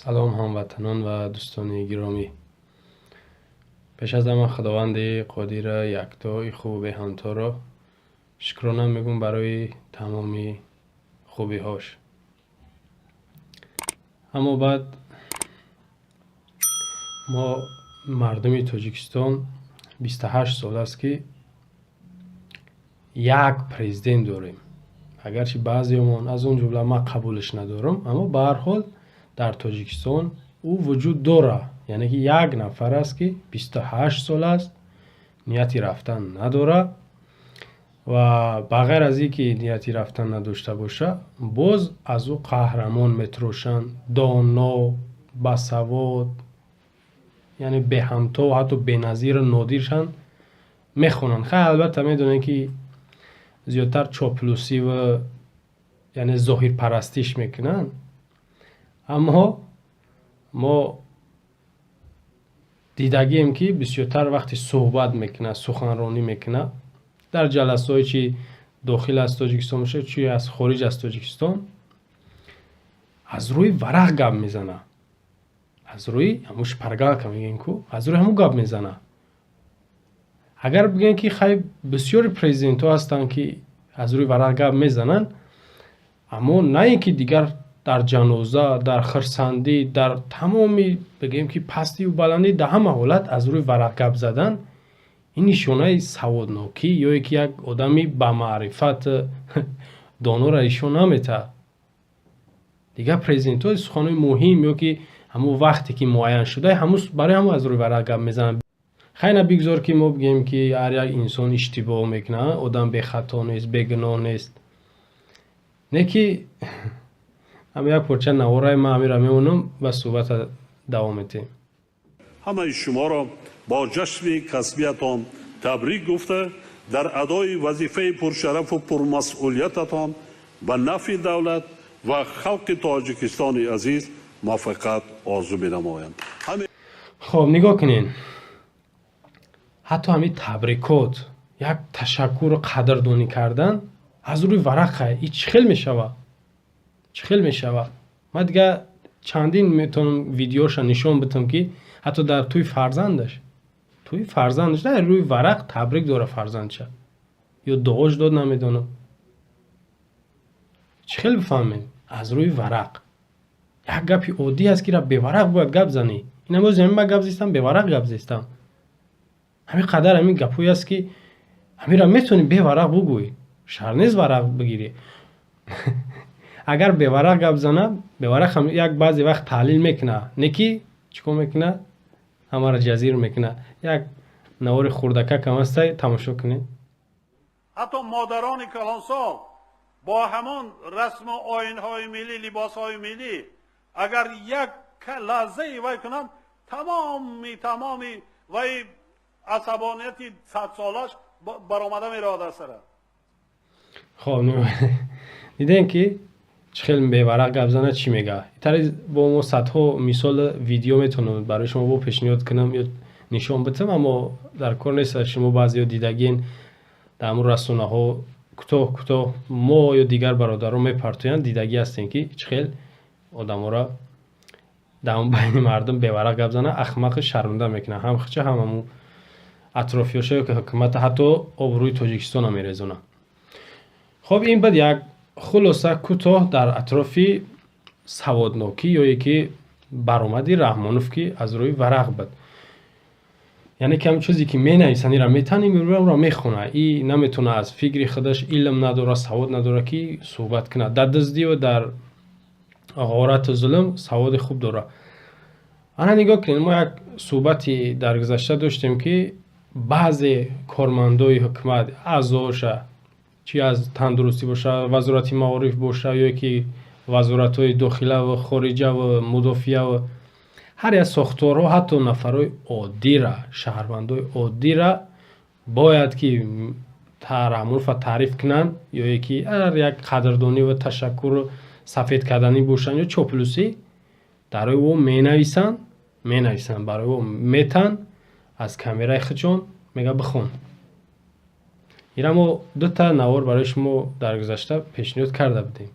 Салом, ҳамватанон ва дӯстони гиромӣ. Пеш аз ҳама Худованди Қодира, яктои хубу беҳамторо шукрона мегӯм барои тамоми хубиҳош. Аммо баъд мо, мардуми Тоҷикистон, 28 сол аст, ки як президент дорем. Агарчи баъзеомон, аз он ҷумла ман, қабулаш надорам, аммо ба ҳар ҳол дар Тоҷикистон ӯ вуҷуд дорад. Яъне ки як нафар аст, ки 28 сол аст, нияти рафтан надорад ва ба ғайр аз ин ки нияти рафтан надошта боша, боз аз ӯ қаҳрамон метарошанд, доно, басавод, яъне беҳамто, ҳатто беназиру нодиршанд мехонанд. Хай, албатта, медонем, ки зиёдтар чоплусӣ ва яъне зоҳирпарастиш мекунанд, аммо мо дидагием, ки бисёртар вақте суҳбат мекунад, суханронӣ мекунад дар ҷаласаҳое, чи дохил аз Тоҷикистон бошад, чи аз хориҷ аз Тоҷикистон, аз рӯи варақ гап мезанад, аз рӯи ҳамун шпаргалка мегӯем ку, аз рӯи ҳамун гап мезанад. Агар бигӯем, ки хай, бисёри президентҳо ҳастанд, ки аз рӯи варақ гап мезананд, аммо на ин ки дигар дар ҷаноза, дар хирсандӣ, дар тамоми, бигӯем ки, пастию баландӣ, дар ҳама ҳолат аз рӯи варақ гап задан ин нишонаи саводнокӣ ё ки як одами бамаърифат, донора нишон наметаҳад. Дигар президентҳо суханҳои муҳим ё ки ҳамун вақте ки муайян шуда, ҳамун барои ҳамун аз рӯи варақ гап мезананд. Хайна, бигзор, ки мо бигӯем, ки ҳар як инсон иштибоҳ мекунад, одам бехато нест, бегуноҳ нест. Не ки ҳам як порча наворай ман ҳаминро мемонам ва суҳбата давом медиҳем. Ҳамаи шуморо бо ҷашни касбиятон табрик гуфта, дар адои вазифаи пуршарафу пурмасъулиятатон ба нафъи давлат ва халқи Тоҷикистони азиз муваффақият орзу менамоям. Хоб, нигоҳ кунед, ҳатто ҳамин табрикот, як ташаккуру қадрдонӣ кардан аз рӯи варақа, и чӣ хел мешавад? Чӣ хел мешавад? Ман дигар чандин метавонам видеоша нишон бидам, ки ҳатто дар тӯи фарзандаш дар рӯи варақ табрик дора фарзандша ё дуош дод, намедонам. Чӣ хел бифаҳмем? Аз рӯи варақ як гапи оддӣ аст, ки беварақ бояд гап занӣ. Ин ҳамози ҳамин ман гап зистам, беварақ гап зистам. Ҳамин қадар ҳамин гапҳое аст, ки ҳаминро метавонӣ беварақ бугӯӣ, шарт нест варақ бигирӣ. Агар беварақ гап зана, беварақ ҳам як баъзе вақт таҳлил мекунад, не ки чӣ кор мекунад, ҳамаро ҷазир мекунад. Як навори хурдакакам ҳастай, тамошо кунед. Ҳатто модарони калонсол бо ҳамон расму оинҳои миллӣ, либосҳои миллӣ, агар як лаҳзае вай кунанд, тамоми вай асабонияти садсолаш баромада меравад аз сара. Хоб, дидем, ки чӣ хел беварақ гап зана, чӣ мега. Тари бо мо садҳо мисол видео метавонам барои шумо бо пешниҳод кунам ё нишон бидам, аммо дар кор нест. Шумо баъзеё дидагин, дар ҳамун расонаҳо кӯтоҳ кӯтоҳ мо ё дигар бародарон мепартоянд, дидагӣ ҳастем, ки чӣ хел одаморо дар ҳамун байни мардум беварақ гап зана, ахмақи шарманда мекунад ҳам хича, ҳам ҳамун атрофиёша ё ки ҳукумата, ҳатто обрӯи Тоҷикистонро мерезонад. Хоб, ин бад як хулоса кӯтоҳ дар атрофи саводнокӣ ё ки баромади Раҳмонов, ки аз рӯи варақ буд. Яъне ки ҳамн чизе ки менависанд, ира метан, ро мехонад, и наметавона аз фикри худаш, илм надорад, савод надорад, ки суҳбат кунад. Дар дуздию дар ғорату зулм саводи хуб дорад. Ана, нигоҳ кунед, мо як суҳбати дар гузашта доштем, ки баъзе кормандои ҳукумат, аъзоша, чи аз тандурустӣ боша, Вазорати маориф боша ё ки вазоратҳои дохила ва хориҷа ва мудофиа ва ҳар як сохторҳо, ҳатто нафарҳои оддира, шаҳрвандои оддира бояд ки Раҳмонова таъриф кунанд ё ки ҳар як қадрдонӣ ва ташаккуру сафед карданӣ бошанд ё чоплусӣ, дарои ӯ менависанд, барои ӯ метан аз камераи худшон, мега: «Бихон ира». Мо дута навор барои шумо дар гузашта пешниҳод карда будем.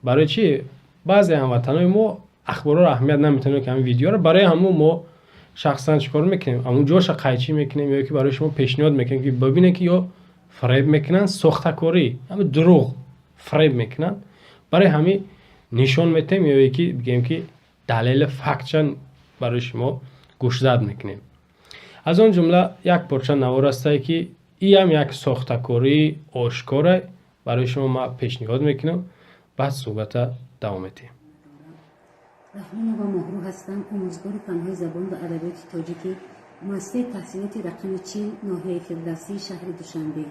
Барои чӣ баъзе ҳамватанои мо Ахборро аҳамият наметавонем, ки ҳамин видеоро барои ҳамун мо шахсан чӣ кор мекунем, ҳамун ҷоша қайчӣ мекунем ё ки барои шумо пешниҳод мекунем, ки бибинед, ки ё фиреб мекунанд, сохтакорӣ, ҳами дурӯғ, фиреб мекунанд. Барои ҳамин нишон метаҳем ё ки бигем, ки далели фактша барои шумо гӯшзад мекунем. Аз он ҷумла як порча навор ҳастае, ки иам як сохтакории ошкоре барои шумо ман пешниҳод мекунам, баъд суҳбата давом медиҳем. Раҳмонова Моҳрӯ ҳастам, омӯзгори фанҳои забон ва адабиёти тоҷикӣ, муассисаи таҳсилоти рақами 40, ноҳияи Фирдавсии шаҳри Душанбе.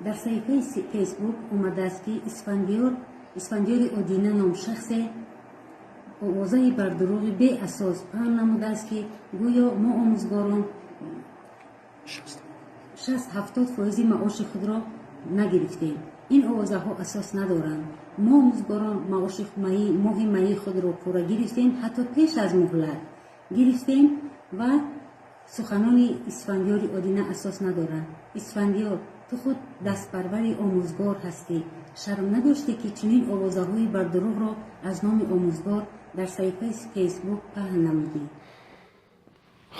Дар саҳифаи Фейсбук омадааст, ки Исфандиёри Одина ном шахсе овозаи бардурӯғи беасос паҳн намудааст, ки гӯё мо омӯзгорон 60-70 фоизи маоши худро нагирифтем. Ин овозаҳо асос надоранд. Мо омӯзгорон маоши моҳи майи худро пурра гирифтем, ҳатто пеш аз муҳлат гирифтем ва суханони Исфандиёри Одина асос надоранд. Исфандиёр, ту худ дастпарвари омӯзгор ҳастӣ. Шарм надоштӣ, ки чунин овозаҳои бардурӯғро аз номи омӯзгор дар саҳифаи Фейсбук паҳн намудӣ?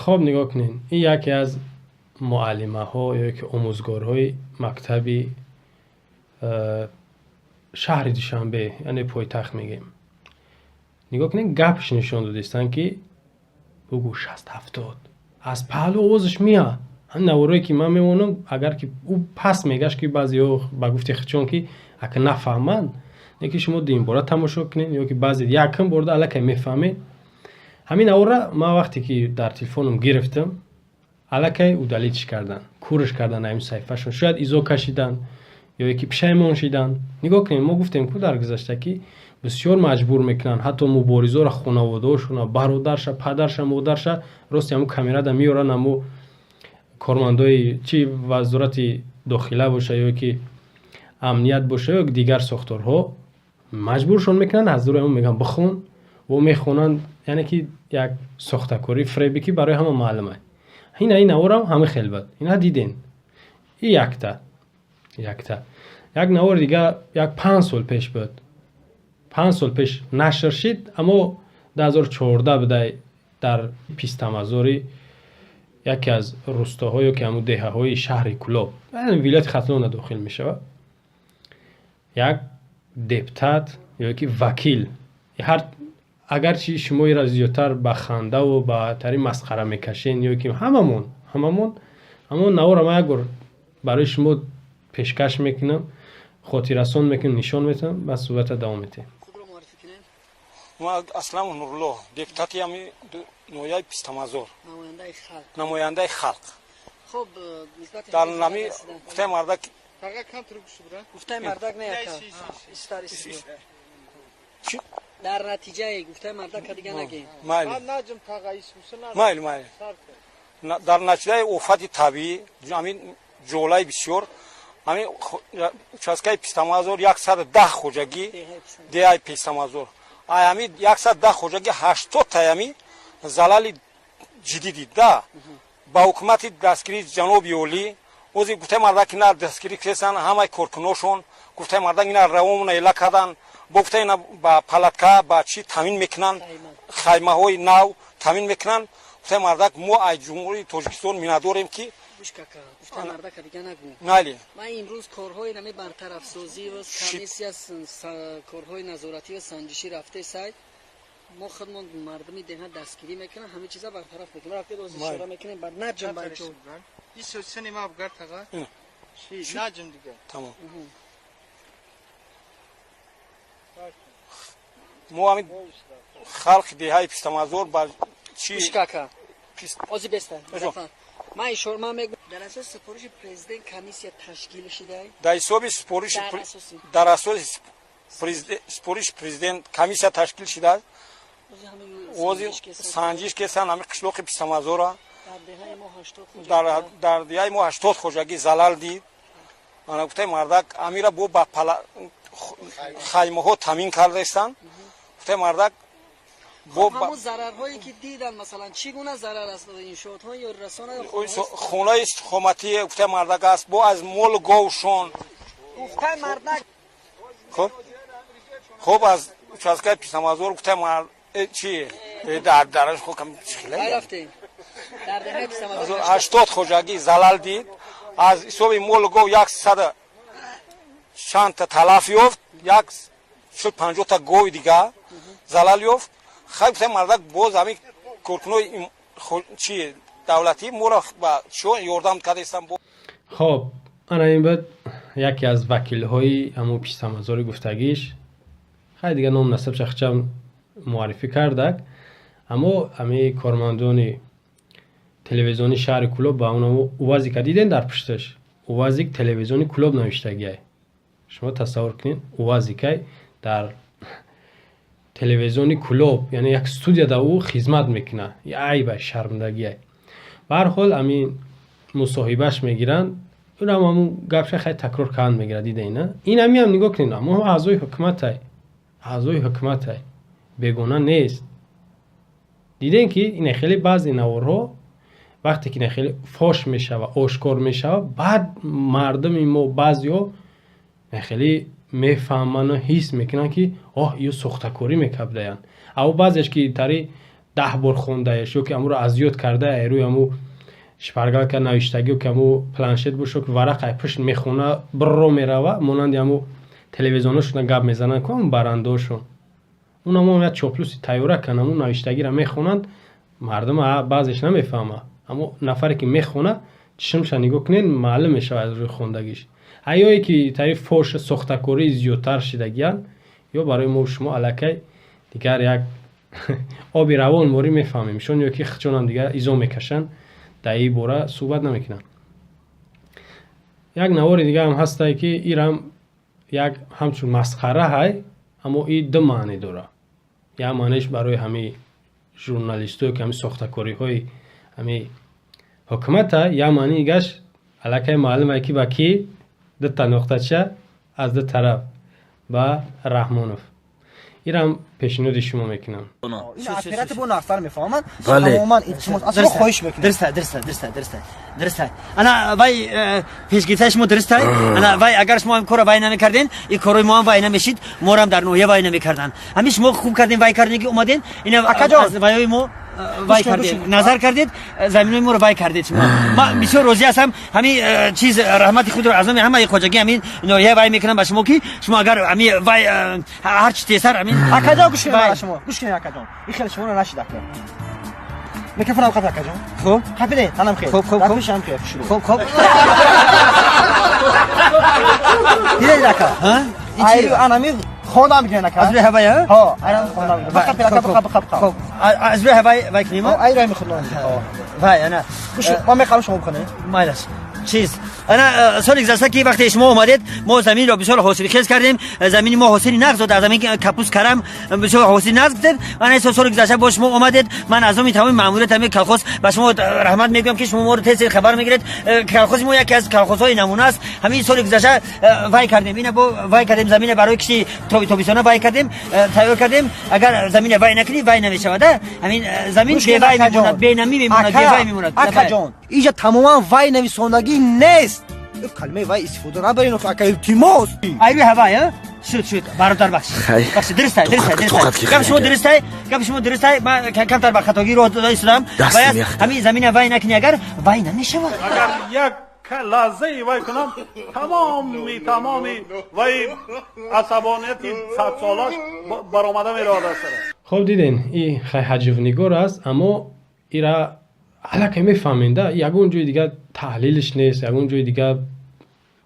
Хоб, нигоҳ кунед, ин яке аз муаллимаҳо ё ки омӯзгорҳои мактаби шаҳри Душанбе, яъне пойтахт мегӯем. Нигоҳ кунед, гапш нишон додистанд, ки бугӯ 60-70 аз паҳлӯ овозаш меяд. Ҳамин наворое, ки ман мемонам, агар ки ӯ паст мегашт, ки баъзеҳо ба гуфти худшон, ки ака нафаҳманд, не ки шумо дуюмбора тамошо кунед ё ки баъзе якум борда аллакай мефаҳмед. Ҳамин наворра ман вақте ки дар телефонам гирифтам, аллакай удалить ш кардан, курш кардан ҳамин саҳифашон. Шояд изо кашидан ё ки пушаймон шидан. Нигоҳ кунед, мо гуфтем ку дар гузашта, ки бисёр маҷбур мекунанд ҳатто муборизоро, хонаводаошона, бародарша, падарша, модарша рости ҳамун камерада меоранд. Ҳаму кормандои чи вазорати дохила боша ё ки амният боша ё дигар сохторҳо маҷбуршон мекунанд, аз дури ҳамун мегӯянд: «Бихон». Во мехонанд, яъне ки як сохтакорӣ, фиребе, ки барои ҳама маълум аст. Ина ин наворам ҳама хел буд, ина диден. И якта як навори дига як 5 сол пеш буд, 5 сол пеш нашр шид, аммо 2014 будай, дар Пистамазори, яке аз рустоҳо ё ки ҳамун деҳаҳои шаҳри Кӯлоб, вилояти Хатлона дохил мешавад. Як депутат ё ки вакил ҳар, агарчи шумо ира зиёдтар ба хандаву ба тари масхара мекашен ё ки ҳамамон, ҳамон наворро ман як бор барои шумо пешкаш мекунам, хотиррасон мекунам, нишон метавам, баъд суҳбата давом медиҳем. Ман Аслам Нурулло, депутати ҳами ноҳияи Пистамазор, намояндаи халқ. Дар нами гуфтаи мардак. Гуфтаи мардак не, дар натиҷаи гуфтаи мардака дига нагем. Майли, майли. Дар натиҷаи офати табиӣ, ҳамин ҷолаи бисёр, ҳамин участкаи Пистамазор 110 хоҷагӣ, деҳаи Пистамазор, ай ҳамин 110 хоҷагӣ 80 ҳами залали ҷиддӣ дид да. Ба ҳукумати дастгирии ҷаноби олӣ ози гуфтаи мардак ина дастгирӣ кесан. Ҳамаи коркуношон, гуфтаи мардак, ина равомона эла кардан, бо гуфта ина ба палатка, ба чӣ таъмин мекунанд, хаймаҳои нав таъмин мекунанд. Гуфтаи мардак, мо аз Ҷумҳурии Тоҷикистон миннатдорем, ки Гуфтаи мардака дига нагӯ. Майли. Ман имрӯз корҳои нами бартарафсозӣ ва комиссия, корҳои назоратӣ ва санҷишӣ рафте сайд. Мо худмон мардуми деҳа дастгирӣ мекунам, ҳама чиза бартараф мекунем. Рафте боз ишора мекунем, баъд наҷам баҷо. Тамом, мо ҳамин халқи деҳаи Пистамазор ба чи Кака, ози беста. Ман ишора, ман мегӯям, дар асоси супориши президент комиссия ташкил шуда. Дар ҳисоби супориши, дар асоси супориши президент комиссия ташкил шудааст. Ози санҷиш кесан ҳами қишлоқи Пистамазора. Дар деҳаи мо 80 хоҷагӣ залал дид. Ана, гуфтаи мардак, амира бо ба хаймаҳо таъмин кардаистанд, гуфтаи мардак. Ҳамун зарарҳое ки дидан, масалан, чӣ гуна зарар аст? Иншоотҳо ё расона? Хонаи истиқоматӣ, гуфтаи мардак, аст, бо аз молу говшон. Гуфтаи мардак. Хуб, хуб, аз участкаи Писамазор, гуфтаи Чи дар дараш хокам чихила. Рафтем дар деҳаи Пистамазор. 80 хоҷагӣ залал дид, аз ҳисоби молу гов 100 чандта талаф ёфт, як 40-50-та гови дига залал ёфт. Хай, гуфтем, мардак боз ҳамин коркунои чи давлатӣ моро ба чо ёрдам кардастам. Хоб, ана ин буд яке аз вакилҳои ҳамун Пистамазори гуфтагиш. Хай, дига ном насаб шахчам муаррифӣ кардак, аммо ҳами кормандони телевизиони шаҳри Кӯлоб ба он УАЗика диден, дар пушташ УАЗик телевизиони Кӯлоб навиштагиай. Шумо тасаввур кунед, УАЗикай дар телевизиони Кӯлоб, яъне як студия да ӯ хизмат мекунад. Айба, шармдагиай. Ба ҳар ҳол, ҳамин мусоҳибаш мегиранд, ӯрам ҳамун гапша хай такрор кардан мегирад. Дидаина, ин ҳамиам нигоҳ кунед, аммо аъзои ҳукуматай, аъзои ҳукуматай, бегона нест. Дидем, ки ина хеле баъзе наворҳо вақте ки ина хеле фош мешава, ошкор мешава, баъд мардуми мо баъзеҳо хеле мефаҳману ҳис мекунанд, ки оҳ, ё сохтакорӣ мекардаянд. Аво баъзеш ки тари 10 бор хондаеш ё ки амуро аз ёд карда, рӯи аму шпаргалка навиштагӣ ё ки аму планшет бошо, ки варақа пушт мехона, бирро мерава, монанди аму телевизионошона гап мезананд ку, аму барандаошон, унамо як чоплуси тайёра кан, аму навиштагиро мехонанд. Мардум баъзеш намефаҳма, аммо нафаре ки мехона, чишмша нигоҳ кунед, маълум мешавад аз рӯи хондагиш. Ҳаёе ки тари фош сохтакории зиёдтар шидагиянд, ё барои мо шумо аллакай дигар як оби равон морӣ мефаҳмем шон, ё ки хичонам дигар изо мекашанд, дар ин бора суҳбат намекунанд. Як навори дигарам ҳастае, ки ирам як ҳамчун масхара ҳай, аммо и ду маъне дорад. Як маънеш барои ҳамин журналистое ки ҳамин сохтакориҳои ҳамин ҳукумата, як маъни дигаш аллакай маълум ае, ки ба ки дута нуқтача аз ду тараф ба Раҳмонов. Ирам пешниҳоди шумо мекунам. Оператор бо нақсар мефаҳманд. Бале. Тамоман, илтимос, аз шумо хоҳиш мекунем. Дуруста, дуруста, дуруста, дуруста, дуруста. Ана вай пешгирифтаи шумо дуруста. Ана вай, агар шумо ин корро вай намекарден, ин корои мо ҳам вай намешид, моро ҳам дар ноҳия вай намекарданд. Ҳамин шумо хуб кардем, вай кардем, ки омаден ина. Акаҷон. Аз вайои мо вай Гӯш кунед, гӯш кардед, кунед. Назар кардед, заминои моро вай кардед шумо. Ман бисёр розӣ ҳастам. Ҳамин чиз раҳмати худро аз номи ҳамаи хоҷагӣ ҳамин ноҳия вай мекунам ба шумо, ки шумо агар ҳамин вай ҳар чи тезтар ҳамин Акаҷон, гӯш кунед. Вай. Ана шумо гӯш кунед, акаҷон, ин хеле шуморо нашид, ака. Микрофонам қапи, акаҷон. Хуб. Қапиде, танам хел. Хуб, хуб, Дар хуб. пешам хел шурӯъ. Хуб, хуб. Дидед, ака? Ҳа? Ин чи? Айру анами хондам бигирен, ака. Аз рӯи ҳавай, а? Ҳо, айрам хондам бигирен. Қапи, ака, қапи, қапи. Хуб, аз рӯи ҳавай вай кунем? Ҳо, айру ами хондам бигирен. Ҳо. Вай, ана. Гӯш, ман мехоҳам шумо бихонед. Майлаш, чиз, ана соли гузашта, ки вақте шумо омадед, мо заминро бисёр ҳосилхез кардем. Замини мо ҳосили нағз дод, аз замин капуст, карам бисёр ҳосили нағз дод. Ана соли гузашта бо шумо омадед. Ман аз номи тамоми маъмурияти ҳамин колхоз ба шумо раҳмат мегӯям, ки шумо моро тез хабар мегиред. Колхози мо яке аз колхозҳои намуна аст. Ҳамин соли гузашта вай кардем, ина бо вай кардем, замина барои кишти тобистона вай кардем, тайёр кардем. Агар замина вай накунӣ, вай намешавад. Ҳамин замин бевай мемонад, бенамӣ мемонад, бевай мемонад. Акаҷон, иҷа тамоман вай нависондагӣ нест. Калимаи вай истифода набарен, ака, илтимос. Айрӯи ҳавай шуд, шуд, бародар, бахш, бахш. Дурустай, дурустай, дурустай, гапи шумо дурустай, гапи шумо дурустай. Ман камтар ба хатогӣ роҳ дода истодам. Бояд ҳамин замина вай накунӣ, агар вай намешавад. Агар як лаҳзаи вай кунам, тамоми вай асабонияти садсолаш баромада меравад аз сара. Хоб, диден, и хай ҳаҷвнигор аст, аммо ира аллакай мефаҳмем да, ягон ҷои дигар таҳлилиш нест, ягон ҷои дигар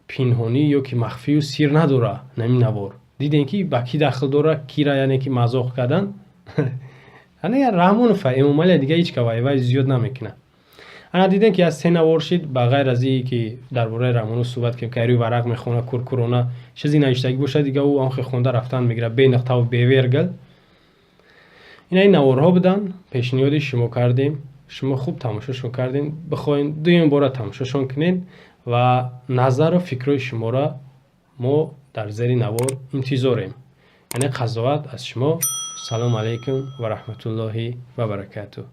пинҳонӣ ё ки махфию сир надора. Нами навор дидем, ки ба кӣ дахл дора, кира, яъне ки мазоқ кардан, ана Раҳмонов, Эмомалия, дига ҳеҷ ка вай зиёд намекунад. Ана дидем, ки аз се навор шид. Ба ғайр аз ие ки дар бораи Раҳмонов суҳбат кардем, ки рӯи варақ мехона, куркурона чизе навиштагӣ бошад, дига ӯ анхе хонда рафтан мегирад, бе нуқтаву бе вергул. Ина ин наворҳо буданд, пешниҳоди шумо кардем. Шумо хуб тамошошон кардем, бихоҳем дуюм бора тамошошон кунед ва назару фикрҳои шуморо мо дар зери навор интизорем, яъне қазоват аз шумо. Салому алайкум ва раҳматуллоҳи ва баракатуҳ.